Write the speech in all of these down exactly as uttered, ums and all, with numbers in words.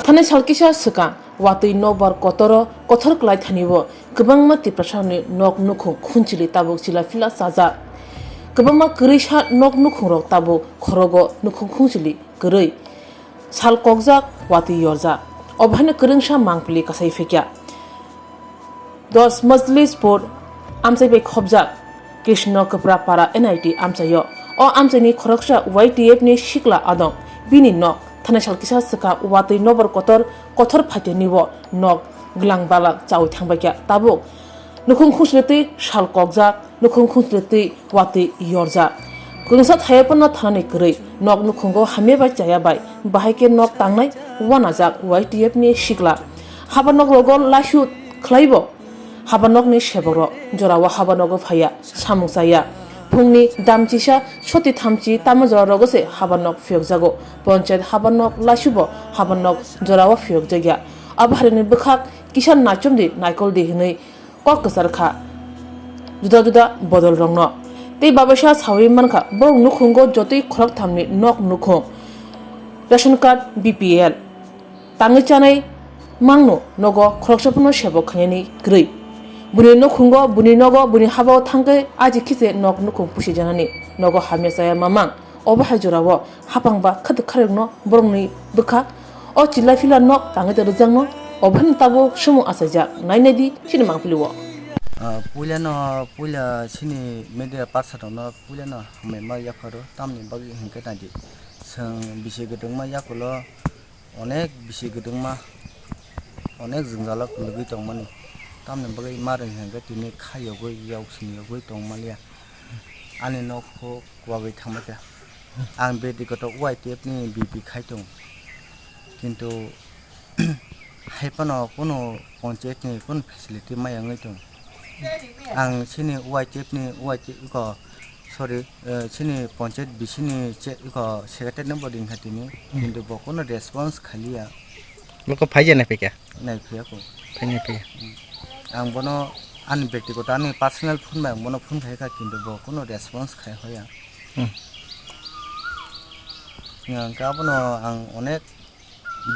Thanai sal kisa swkang watwi nokbar kotoro kothor kwlai thani o kwbangma Tiprasarokni nok nukhung khunchili tabuk chila phila chajak. Kwbangma kwrwisa nok nukhungrok tabuk khorogo nukhung khunchili kwrwi sal kokjak watwi yorjak. Obo haino kwrwngsa mangpili kasai phikya. Dos Majlis Board amchai bai khobjak Krishna Kapra Para N I T amchaio. O amchaini khoroksa Y T F ni sikla adong. Bini nok thanai sal kisa swkang watwi nokbar kotor kothor phaiteni o nok glang bala chawi thangbaikha. Tabuk nukhung khungchilitwi sal kokjak, nukhung khungchilitwi watwi yorjak. Kwrwngsa thaya phano thanani kwrwi nok nukhungo hamya bai chaya bai bahai khe nok tangnai uanajak Y T F ni sikla. Haba nok rogo laisu khlaibo haba nokni sebokrok jorao haba nogo phaiya samung chaya. Phungni damchisa soti thamchi tamo jora rogo se haba nok phiyokjago. Ponchayat haba nok laisubo haba nok jorao phiyokjakya. Abo harini bwkhak kisa naichomdi naikoldi hinwi kok kwchar kha juda juda bodolrokno. Tei babaisa sawi mankha borok nukhungo jotoi khorokthamni nok nukhung, ration card, B P L tangwi chanai mangno nogo khoroksa phano sebok khainani kwrwi. Buni nukhungo, buni nogo, buni habao thangkhe aji khiche nok nukhung pusijanani nogo hamya chaya mamang. Obo hai jorao hapang ba khwtwk kharokno borokni bwkha o chilai phila nok tangwi tei rwjakno obo haino tabuk sumung achaijak. Nai nai di chini mangpili o. Ah, puila no, puila chini media person rokno puila no hambai ma yapharo, tamni bagwi hinkhe nai di. Chwng bisi kwdwkma yakulo onek bisi kwdwkma, onek jwngjalo kwlwgwi tongmani. Tamni bagwi ma rwng hinkhe tini kha yogwi, yok sini yogwi tongmaliya. Ani nok kho kwbagwi thangbaikha. Ang bedigoto Y T F ni B P khai tongo. Kintu hai phano kunu ponchayat ni kunu facility maya wngwi tongo. Ang chini Y T F ni Y T F ko, sorry, eh, chini ponchayat bisi ni che-, ko secretary no bo ringkha tini. Hmm. Kintu bo kunu response khaliya. Nokho phai jana pika? Nai phiya ko. Phai nai phiya. Hmm. Ang bono ani bektigoto ani personal phone bai ang bono phone khai kha, kintu bo kunu response khai hoya. Hmm. Hingke abono ang onek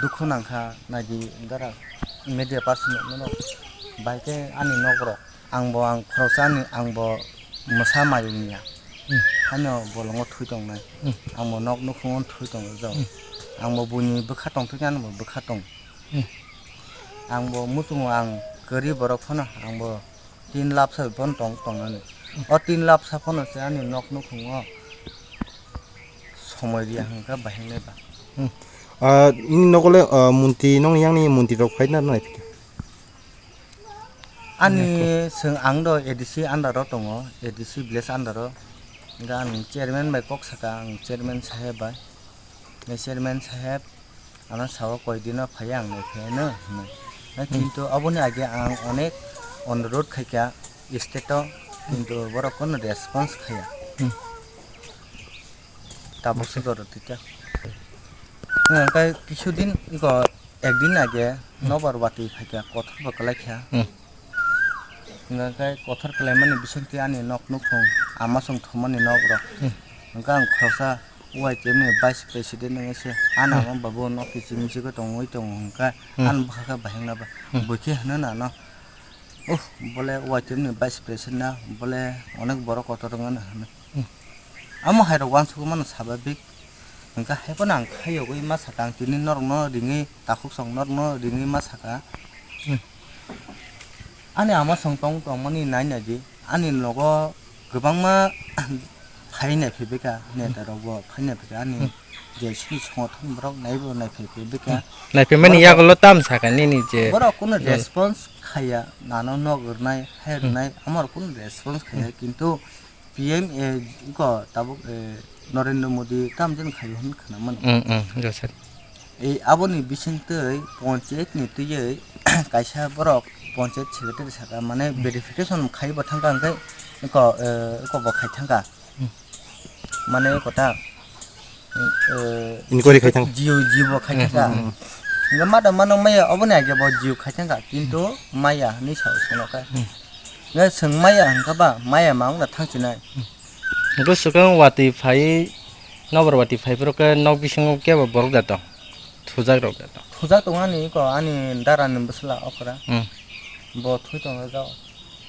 dukhu nangkha, naidi dara media person rok nono bai khe ani nok rok, ang bo ang khoroksa ani ang bo mwsa mayung ya. Hmm. Haino bolongo thui tongnai. Hmm. Ang bo nok nukhungo thui tongo jao. Hmm. Ang bo buini bwkha tongthokya, ano bo bwkha tong. Hmm. Ang bo muchungo ang kwrwi borok phano ang bo tin lapsa phano tong, tongnani. O tin lapsa phano se ani nok nukhungo somoi riya hwnkha bahimnai ba. Hmm. Ah, nini nogo le, ah, munti, nong yang ni munti rok phai na nai phika? Ani chwng ang do A D C under o tongo, A D C village under o. Hwnkha ang chairman bai kok saka, ang chairman saheb bai. Chairman saheb, ano sao koi dino phai ang nai phai no hinwi. Hmm. Kintu aboni age ang onek onurodh khaikha state o, kintu borok kono response khaiya. Hmm. Tabuk se jora tita. Hwnkhe kisudin iko ekdin age Hmm. nobar watwi phaikha, kothor bo kwlaikha. Hmm. Hwnkhe kothor kwlaimani bisingtwi ani nok nukhung, ama chwng thumani nok rok. Hmm. Hwnkhe ang khoroksa Y T F ni vice president wngwi se, ano Hmm. ama babu nok kiching miching khe tongwi tongo hwnkhe, Hmm. ano bwkha khe bahimna ba. Hmm. Buikhe hwnwi nano, "Oh, bole Y T F ni vice president na, bole onek borok kotor wngmano," hwnwi. Hmm. Amo hai rok uansukmano sababik. Hwnkhe hai phano ang khaiyogwi ma sakha, ang tini norokno ringwi, takhuk song norokno ringwi ma sakha. Hmm. Ani ama song tong tongmani nai nai di. Ani nogo kwbangma phai nai phaibaikha, neta rokbo phai nai phaikha, ani Hmm. je sini songothon borok naibo nai phai phaibaikha. Hmm. Nai phaimani Borok yagulo tam sakha nini je borok kuno Hmm. response khaiya, nano nok rwnai, hai Hmm. rwnai, amoro kuno response khaiya, Hmm. kintu P M A ko tabuk, eh, Narendra Modi tam jani khaiyo hwn khwnamani. Hmm, hmm, joseph. Ei aboni bisingtwi ponchayat ni twiwi kaisa borok ponchayat secretary saka, mane Hmm. verification khai bo thangkha, hwnkhe eko, eh, eko bo khai thangkha. Hmm. Mane eko ta, eh, Inquiry khai thang. Jio, jio bo khai Hmm, thangkha. Hmm. Hwnkhe mada mano maya oboni age bo jio khai thangkha, kintu maya hinwi sao swnokha. Hmm. Hwnkhe chwng maya hwnkha ba, maya ma wngna thangchinai. Hmm. Hwnkhe swkang watwi phai, nobar watwi phai phuru khe nok bisingo kebo borok da tong? Thujak rok da to. Thujak tongo ani iko, ani dara ni bwsla okra. Hmm. Bo thui tongo jao.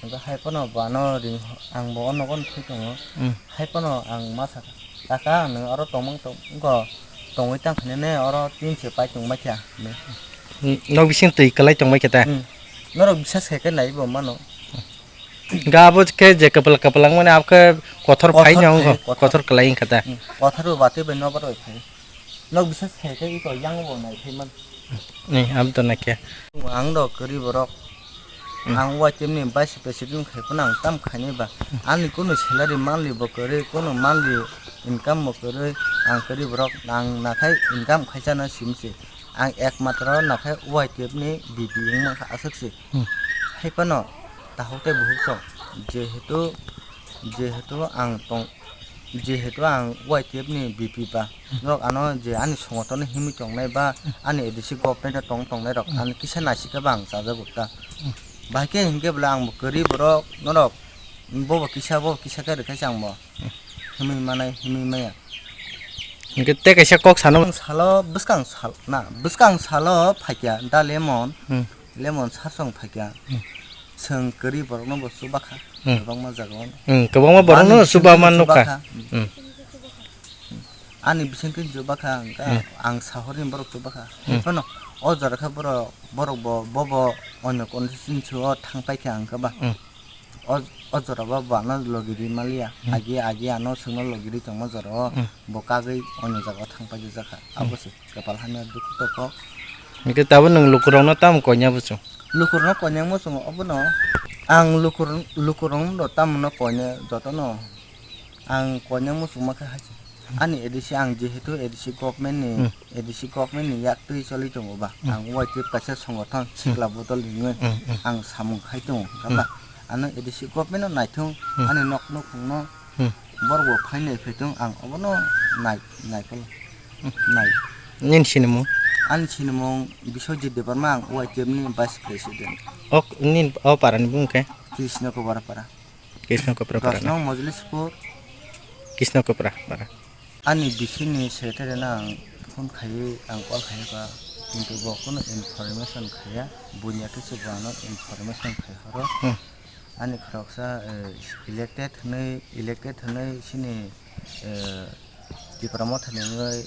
Hwnkhe hai phano bo ano ring, ang bo o nogo no thui tongo. Hmm. Hai phano ang ma sakha, "Kaka, ang nung oro tongmang tong, iko tongwi tang khainani oro tin se pai tong bai kha," hinwi. Hmm, nok bising twi kwlai tong bai kha ta? Hmm. Norok bisas khai khe nai bo mano. Ga abo khe je kwpla kwpla wngmani abo khe kothor phai no wngkha, kothor kwlai wngkha ta? Hmm. Kothor bo batwi bai nobar bai phai. Nok bisas khai khe iko yang bo nai phai man. Ni, abo to nakhe. Ang do kwrwi borok. Hmm. Ang Y T F ni vice president khai phano ang tam khainai ba. Ani kunu salary manli bo kwrwi, kunu manli income bo kwrwi. Ang kwrwi borok, ang nakhai income khaisa na simse. Ang ekmatro nakhai Y T F ni B P wngmang kha aswk se. Hmm. Hai phano takhuk tei bukhuk song, jehetu, jehetu ang tong, jehetu ang Y T F ni B P ba, norok ano je ani songotono himwi tongnai ba, ani A D C government o tong tongnai rok, hmm, ano kisa naisika ba ang chajago ta. Hmm. Bahai khe hinkhe bwle ang bo kwrwi borok, norok bobo kisa, bobo kisa khe rwkhaisa ang bo. Hmm. Himwi manai, himwi maya. Hinkhe tei kaisa kok sano. Bwskang salo, bwskang sal, na, bwskang salo phaikya da lemon. Hmm. Lemon sasong phaikha. Hmm. Chwng kwrwi borokno bo chubakha. Hmm. Kwbangma jagao. Hmm, kwbangma borokno ani bisingtwi chubama nukha. Chubakha. Hmm. Ani bisingtwi chubakha, hwnkha hmm, ang sahorni borok chubakha. Hmm. Phano o jora khe borok, borok bo, bobo onyo constituency o thang paikha hwnkha ba. Hmm. O, o jora bo bo ano logi ri maliya. Hmm. Agi, agi ano chwngno logi ri tongma jora o hmm, bo kagwi onyo jagao thang paijak kha. Hmm. Abo se. Kapal hamya dukhu toko. Hingke tabuk nwng lukurokno tamo koinya buchung? Lukurokno koinya muchungo obono. Ang lukur, lukurokno tamo no koinya jotono. Ang koinya muchungma khe hai se. Ani A D C ang jehetu A D C government ni, hmm, A D C government ni yak twi choli tongo ba. Hmm. Ang Y T F kaisa songothon hmm, sikla bodol hinwi hmm, hmm, ang samung khai tongo. Hmm. Kaba ano A D C government no naithung hmm, ani nok nukhungno Hmm. Borok bo phainai phaitung ang obono nai, naikol. Hmm. Nai. Nini sinimung? Ani sinimung Biswajit Debbarma, ang Y T F ni vice president. Ok, nini o para ni bung khe? Krishna Kopra para. Krishna Kopra para. Dos nong Mojlispur. Krishna Kopra para. Ani bisini secretary no ang phone khaiwi ang call khaikha, kintu bo kunu information khaiya, bunya khe se bo ano information khai horo. Hmm. Ani khoroksa, eh, elected hwnwi, elected hwnwi sini, eh, Tipra Motha ni wngwi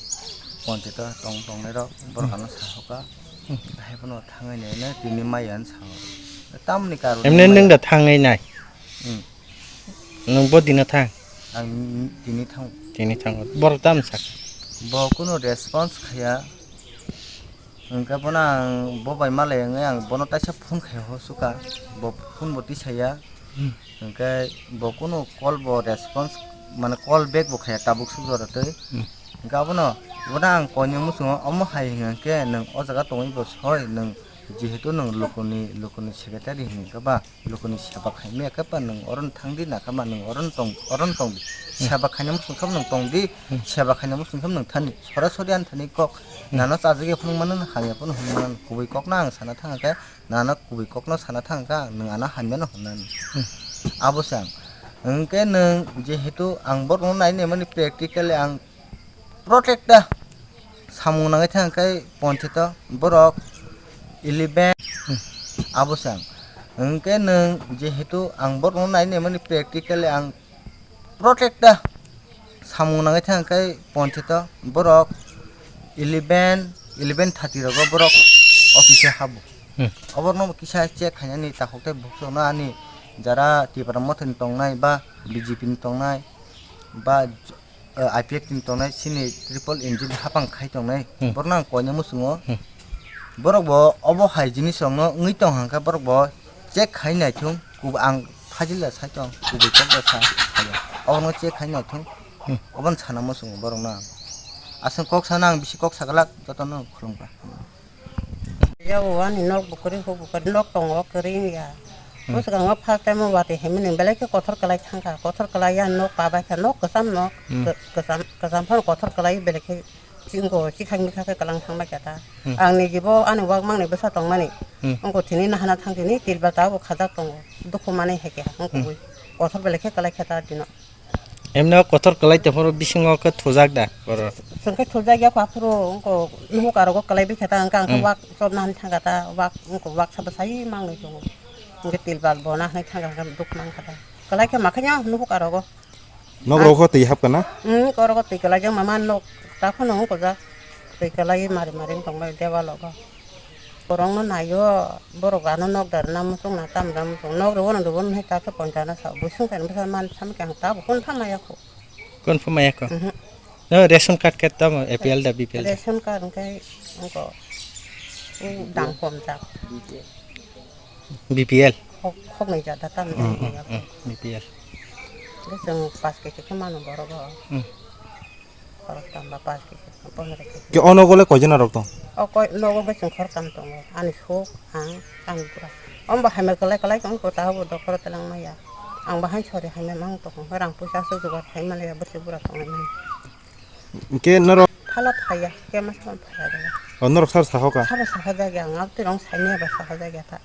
ponchito tong tongnai rok borok hmm, ano sahoka. Hmm. Hai phano thangwi naino tini maya hinwi sao. Tamni karon emni maya. Nwng da thangwi nai? Hmm. Nwng bo dino thang? Ang tini thang. Tini thang. Borok tam sak? Bo kunu response khaya. Hwnkhe bono ang bo bai malai wngwi ang bono taisa phone khai ho suka, bo phone bo tisaya. Hmm. Hwnkhe bo kunu call bo response, mane call back bo khaya tabuk suk jora twi. Hmm. Hwnkhe abono, bono ang koinwi muchungo omo hai hwnkhe nwng o jaga tongwi bo soi, nwng jehetu nwng lukuni, lukuni secretary hwnkhe ba. Lukuni seba khaimaya khe ba nwng oro thang di, na khe ba nwng oro tong, oro tong di. Hmm. Seba khaina muchung khe nwng tong di, hmm, seba khaina muchung khe nwng thani. Sorasori ani thani kok, hmm, nano chajagya phunuk mano, hamya phano hwnwi mano. Kubui kokno ang sana thang khe, nano kubui kokno sana thang khe, nwng ano hamyano hwnwi mano. Hmm. Abo se ang. Hwnkhe nwng jehetu ang borokno nai naimani practically ang protecta samung nangwi thang khe ponchito borok eleven abo se ang. Hwnkhe nwng jehetu ang borokno nai naimani practically ang protecta samung nangwi thang khe ponchito borok eleven, eleven thirty rogo borok office o habo. Hmm. Oborokno kisa check khainani takhuk tei bukhukno ani jara Tipra Mothani tongnai ba B J P ni tongnai ba eh, I P F team tongnai, sini triple engine hapang khai tongnai, hmm, borokno ang koinai muchungo. Hmm. Borok bo obo hai jinis rokno wngwi tong hwnkha, borok bo check khai naithung, kub-, ang phajila sai tong, kubui kok da sa, obono check khai naithung, hmm, obono sana muchungo borokno ang. Aswk kok sana ang bisi kok saglak, jotono khulumkha. Yao ani nok bo kwrwi, huk bo kwrwi, nok tongo kwrwi wngya. Hmm. Bwskango first time o watwi himwi nwng belai khe kothor kwlai thangkha, kothor kwlai ya nok pabaikha, nok kwcham nok, hmm, kw-, kwcham, kwcham phano kothor kwlai belai khe chwngkho chikhak mikha khe kwlang thangbaikha ta. Hmm. Ang niji bo ani wak mangni bwsa tongmani, hmm, wngkho tini nahana thang tini tilba ta bo khajak tongo, dukhu manwi hai khe wngkho, hmm, bui kothor belai khe kwlai khe ta tino. Emno kotor kwlai tongphuru bisingo khe thujak da borok. Chwng khe thujak ya kha phuru wngko nuhuk arogo kwlai bikha ta wngkha ang khe Hmm. Wak chobna han thangkha ta wak wngko wak sabo sai mangnwi tongo. Hwnkhe tilbal bona hwnwi thangkha hwnkhe duk mankha ta. Kwlai khe makhaino nuhuk arogo. Nok Ah. Rogo twi hapkha na? Hmm, orogo twi kwlai jak mama nok ta phano wngko jak. Twi kwlai mari mari wngtongmani debal rogo. Borokno naio, borok ano nok dar na muchung na tam da muchung. Nok rw bono rw bono hai ta khe poncha na sa. Busung khe bwsa man sam khe ang ta bo kun pha maya kho. Kun pha maya kho? Mhm. No ration card khe tamo A P L da B P L da? Ration card hwnkhe wngko. U dang kom jak. B P L? Khok, khoknwi jada tam Hmm, hmm, maya kho. Hmm, B P L. Bwswng pass khe khe mano borok o. Hmm. Khoroktham ba pass kisa, pondro kisa. Ke ono gole koijona rok tong? O koi nogo hwnkhe chwng khoroktham tongo. Ani sok, ang, ani bura. Ombo hamya kwlai kwlai tong kho, tahobo dokoro twlang maya. Ang bahai sori hamya mang tong kho, rang puisa aswk jugar khai maliya, bwswk bura tongwi mani. Hwnkhe norok? Phala phaiya, kema sama phaiya gaya. O norok sar sahoka? Sabo sahajagya, ang abtwi rong saimaya ba sahajagya ta.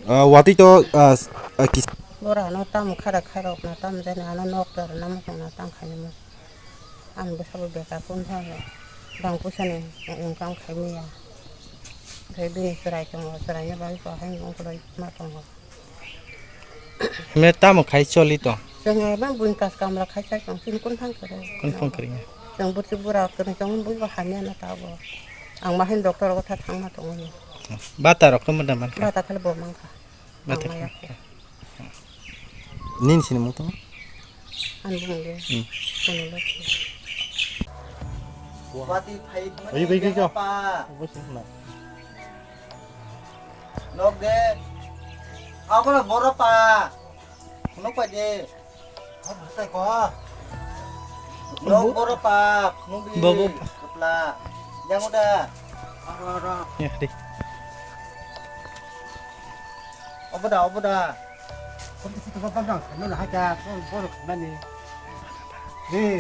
Ah, watwi to, ah, s-, ah, kis- Bora no tam khara khara na tam jani ano nok tor na mo na tam khani mo. Ang bwsabo bekar kun tha. Bang puisa ni income khai maya. Khai bini chwrai tongo, chwrai ni bagwi ko hai ungkulai ma tongo. Me tamo khai choli to? Chwng eba buin kas kamra khai chai tong, chini kun thang khe. Kun thang khe. Chwng burti bura khe chwng bui bo hamya na ta bo. Ang ma hin doctor ko tha thang ma tongo. Bata rok khe mada man kha? Bata khale bo man kha. Bata. Ang ma yak khe. Nin sini mo to? An bung de. Hmm. Kono lo. Wati phai. Ayo, bai, bai, bai. Bos na. Nok de. Ako na boro pa. Nok pa de. Nok boro pa. Nok di. Bobo pa. Kepla. Yang udah. Aro, aro. Ya, di. Obo da, obo da. Kono kono kono kono hai ka, kono kono mani. Di.